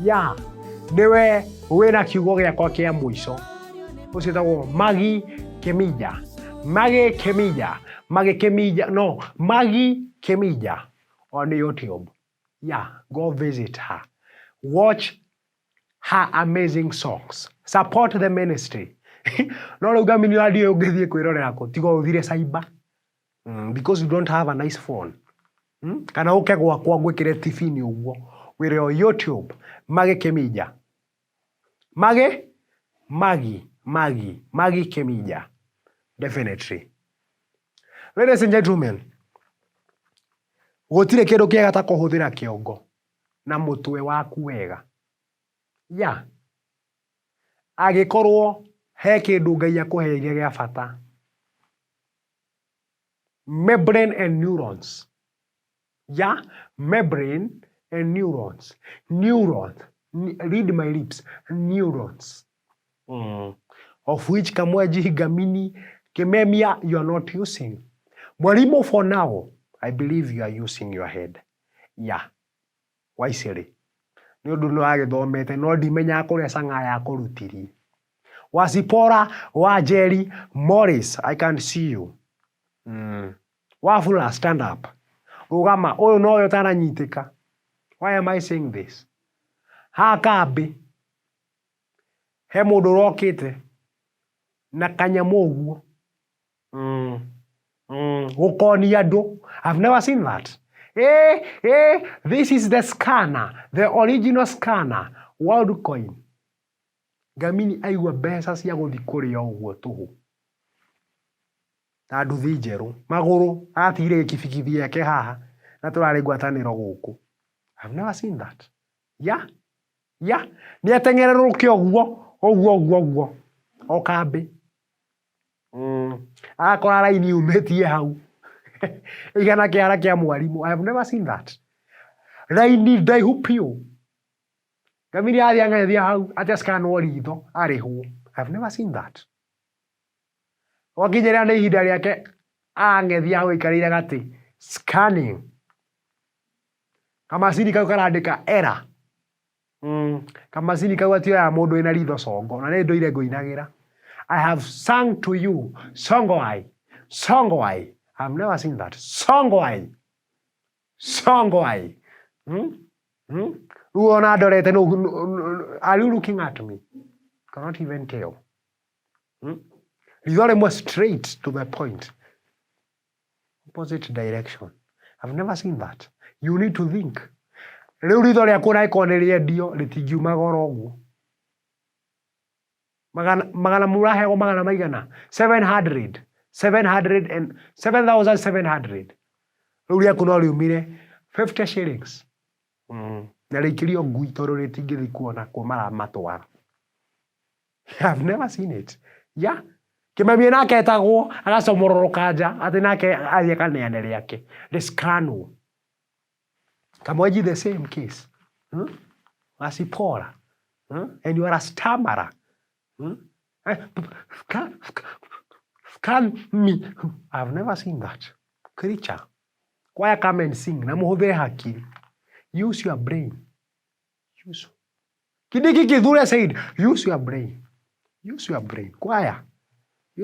Ya nĩwe wĩna kiugo gĩakwa kĩa mũico. Ũcio wĩtagwo Magi Kĩminja, Magi Kĩminja, Magi Kĩminja, no Magi Kĩminja on YouTube. Yeah, go visit her, watch her amazing songs, support the ministry. No rĩu ngamini radio ũngĩthiĩ kwĩrorera kũ tiga ũthire cyber, because you don't have a nice phone, Kana ũke gwakwa ngwĩkĩre TV-inĩ ũguo wĩre o YouTube Magi Kĩminja, Magi Magi Magi Magi Kĩminja. Definitely, ladies and gentlemen, gũtirĩ kĩndũ kĩega ta kũhũthĩra kĩongo na mũtwe waku wega. Ya angĩkorwo he kĩndũ Ngai akũheire gĩa bata, membrane and neurons. Ya membrane and neurons, neurons, read my lips, neurons, of which Kamweji Gamini Kimemia, you are not using. Mwalimu, for now I believe you are using your head. Yeah, waicĩrĩ nĩ ũndũ nĩ wagĩthomete no ndimenyaga kũrĩa cang'a yakũrutirie. Wasipora wa Jerry Morris, I can see you. Wafula, stand up, rũgama. Ũyũ nowe ũtananyitĩka. Why am I saying this? Ha kambĩ he mũndũ ũrokĩte na kanyamũ ũguo, gũkonia andũ. I've never seen that. This is the scanner, the original scanner, Worldcoin. Ngamini aigua mbeca cia gũthiĩ kũrĩa ũguo tũhũ ta nduthi njerũ magũrũ atigire gĩkibikibi gĩake haha na tũrarĩ ngwatanĩro gũkũ. I've never seen that. Yeah, nĩ ateng'ererũke ũguo ũguo ũguo ũguo o kambĩ, agakora raini yumĩtie hau igana kĩara kĩa mwarimũ. I have never seen that. Raini ndaihu piũ. Ngamini athiĩ ang'ethia hau atĩ acikanwo ritho arĩhwo. I have never seen that. Gwakinyĩrĩra nĩ ihinda rĩake ang'ethia hau aikarĩire gatĩ scanning, kamacini kau karandĩka error. Kamacini kau gatioyaga mũndũ wĩna ritho congo na nĩ ndũire ngũinagĩra. I have sung to you Songoi, Songoi. I've never seen that. Songoi, Songoi, Rĩu ona ndorete no, are you looking at me? Cannot even tell, Ritho rĩmwe straight to the point, opposite direction. I've never seen that. You need to think. Rĩu ritho rĩaku ona ĩkorwo nĩ rĩendio rĩtingiuma goro ũguo. Magana magana mũraheagwo magana maigana 700 700 and 7700. Rĩu rĩaku no riumire 50 shillings, na rĩikĩrio ngui tondũ rĩtingĩthiĩ kuona kũ maramatwara. I've never seen it. Yeah. Kĩmemia nake etagwo agacomororoka nja atĩ nake athiĩ akaneane rĩake rĩscanwo. Kamwenji, the same case, Wasipora, And you are a stammerer, Scan, scan me. I've never seen that creature. Choir, come and sing na mũhũthĩre hakiri. Use your brain. Use. Kindiki Kithure said, "Use your brain. Use your brain." Choir.